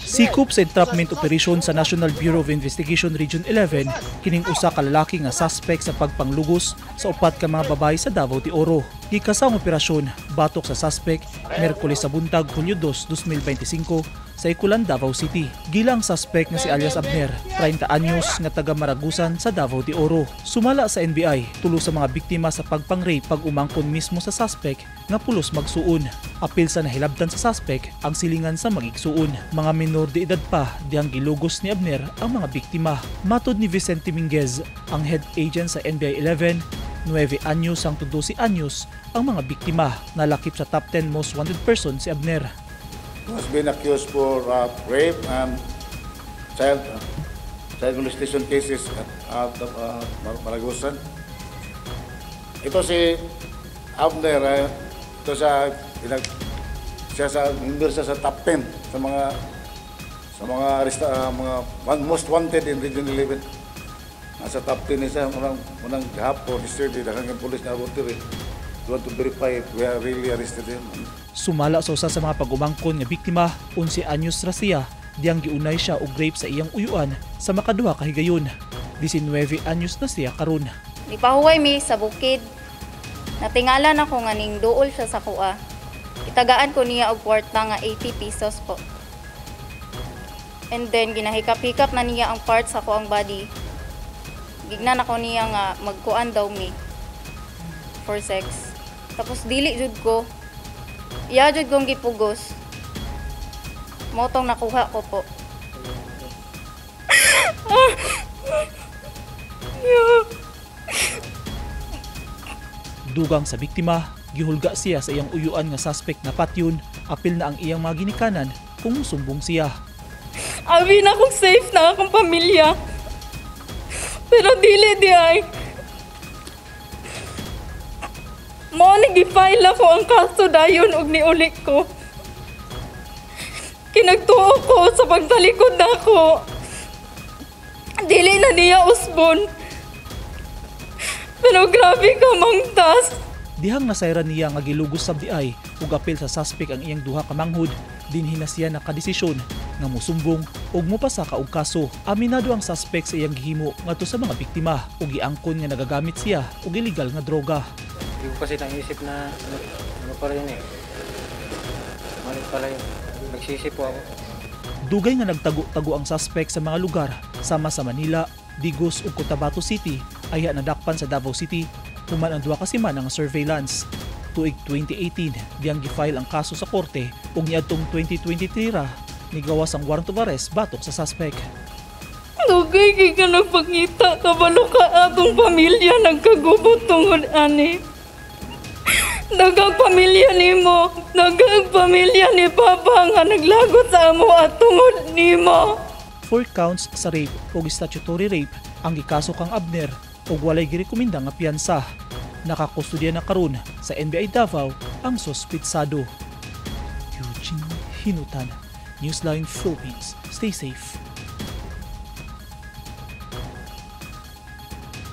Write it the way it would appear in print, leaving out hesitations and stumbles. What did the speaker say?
Sikop sa entrapment operation sa National Bureau of Investigation Region 11 kining usa ka lalaki nga suspect sa pagpanglugos sa upat ka mga babae sa Davao de Oro. Gikasa ang operasyon batok sa suspect Miyerkules sa buntag, Hunyo 2, 2025 sa Ikulan, Davao City. Gila ang suspect nga si alias Abner, 30 anyos, nga taga Maragusan sa Davao de Oro. Sumala sa NBI, tulo sa mga biktima sa pagpang-rape pag-umangkon mismo sa suspect nga pulos magsuon. Apil sa nahilabtan sa suspect ang silingan sa magigsuon. Mga minor de edad pa dihang gilugos ni Abner ang mga biktima. Matod ni Vicente Minguez, ang head agent sa NBI 11, 9 anyos hangtod 12 anyos ang mga biktima. Nalakip sa top 10 most wanted person si Abner. Who has been accused for rape and child molestation cases at Maragusan. Ito si Abner, ito sa pinag, siya sa member siya sa top 10 sa mga mga most wanted in Region 11. Nasa top 10 ni siya. Unang gahapon, yesterday, daghang yung police na abot diri. We want to verify if we have really arrested him. Sumala sa usa sa mga pag-umangkon nga biktima, 11 anyos ra siya, diyang giunay siya og rape sa iyang uyuan sa makaduha ka higayon. 19 anyos na siya karon. Nipahuway mi sa bukid. Natingalan ako nga ning duol siya sa kuha. Itagaan ko niya og kwarta nga 80 pesos po. And then ginahikap-hikap na niya ang parts sa ang body. Gignan ako niya nga magkuan daw mi for sex. Tapos dili jud ko. Iya jud kong gipugos. Mao tong nakuha ko po. Dugang sa biktima, gihulga siya sa iyang uyuan nga suspect na patyon, apil na ang iyang mga ginikanan kung musumbong siya. Abi na kong safe na akong pamilya. Pero dili di ay. Mao ni gi-file ako ang kaso dayon og niuli ko. Kinagtuo ko sa pagtalikod nako. Dili na niya usbon. Pero grabe ka mangtas. Dihang nasayran niya nga gilugos sab di ay ug apil sa suspect ang iyang duha ka manghud, dinhi na siya nakadesisyon nga musumbong ug mopasaka og kaso. Aminado ang suspect sa iyang gihimo ngadto sa mga biktima ug giangkon nga nagagamit siya og illegal nga droga. Hindi ko kasi naisip na ano pala yun eh. Mali pala yun. Nagsisi po ako. Dugay nga nagtago-tago ang suspect sa mga lugar sama sa Manila, Digos ug Cotabato City ay nadakpan sa Davao City human ang duha ka semana nga surveillance. Tuig 2018 diyang gi-file ang kaso sa korte ug niadtong 2023 ra nigawas ang warrant of arrest batok sa suspect. Dugay kay ka nagpangita, kabalo ka atong pamilya nagkagubot tungod ani. Daghang pamilya nimo, daghang pamilya ni Papa nga naglagot sa amo at tungod nimo. 4 counts sa rape ug statutory rape ang gikaso kang Abner ug walay girekomenda nga piyansa. Nakakustodiya na karon sa NBI Davao ang suspitsado. Eugene Hinutan, Newsline Philippines. Stay safe.